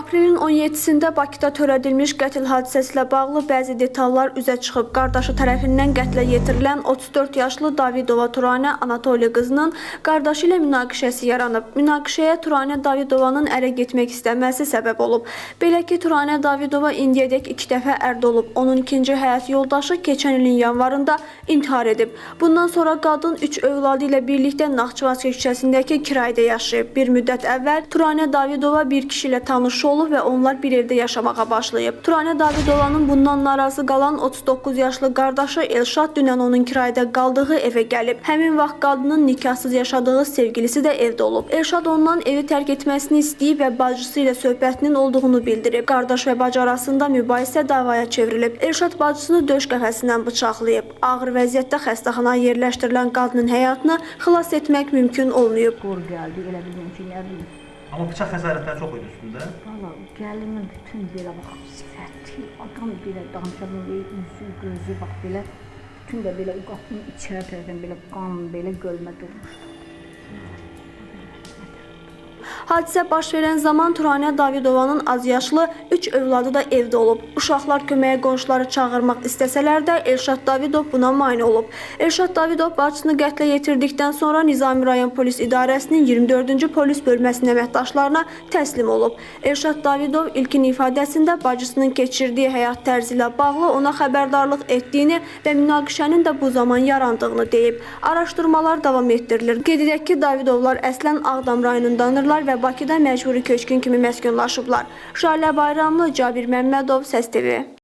Aprelin 17-sində Bakıda törədilmiş qətl hadisəsi ilə bağlı bəzi detallar üzə çıxıb. Qardaşı tərəfindən qətlə yetirilən 34 yaşlı Davidova Turanə Anatoli qızının qardaşı ilə münaqişəsi yaranıb. Münaqişəyə Turanə Davidovanın ərə getmək istəməsi səbəb olub. Belə ki, Turanə Davidova indiyədək 2 dəfə ərdə olub. Onun ikinci həyat yoldaşı keçən ilin yanvarında intihar edib. Bundan sonra qadın 3 övladı ilə birlikdə Naxçıvanski küçəsindəki kirayədə yaşayıb. Bir müddət əvvəl Turanə Davidova bir kişi ilə tanış olub və onlar bir evdə yaşamağa başlayıb. Turanə Davidovanın bundan narazı qalan 39 yaşlı qardaşı Elşad dünən onun kirayədə qaldığı evə gəlib. Həmin vaxt qadının nikahsız yaşadığı sevgilisi də evdə olub. Elşad ondan evi tərk etməsini istəyib və bacısı ilə söhbətinin olduğunu bildirib. Qardaş və bacı arasında mübahisə davaya çevrilib. Elşad bacısını döş qəfəsindən bıçaqlayıb. Ağır vəziyyətdə xəstəxanaya yerləşdirilən qadının həyatını xilas etmək mümkün olmayıb. Qor gəldi, elə bildim ki, nə bilim. Amma bıçaq xəsarətləri çox idi üstündə. Valla gəlinin bütün belə bax sifəti, adam belə danışa bilmir, üzü, gözü bax belə, bütün də belə o qapının içəri tərəfdən belə qan belə gölmə durmuşdu. Hadisə baş verən zaman Turanə Davidovanın azyaşlı 3 övladı da evdə olub. Uşaqlar köməyə qonşuları çağırmaq istəsələr də Elşad Davidov buna mane olub. Elşad Davidov bacısını qətlə yetirdikdən sonra Nizami rayon polis idarəsinin 24-cü polis bölməsinin əməkdaşlarına təslim olub. Elşad Davidov ilkin ifadəsində bacısının keçirdiyi həyat tərzi ilə bağlı ona xəbərdarlıq etdiyini və münaqişənin də bu zaman yarandığını deyib. Araşdırmalar davam etdirilir. Qeyd edək ki, Davidovlar əslən Ağdam rayonundanırlar və Bakıda məcburi köçkün kimi məskunlaşıblar. Şalə Bayramlı, Cabir Məmmədov, Səs TV.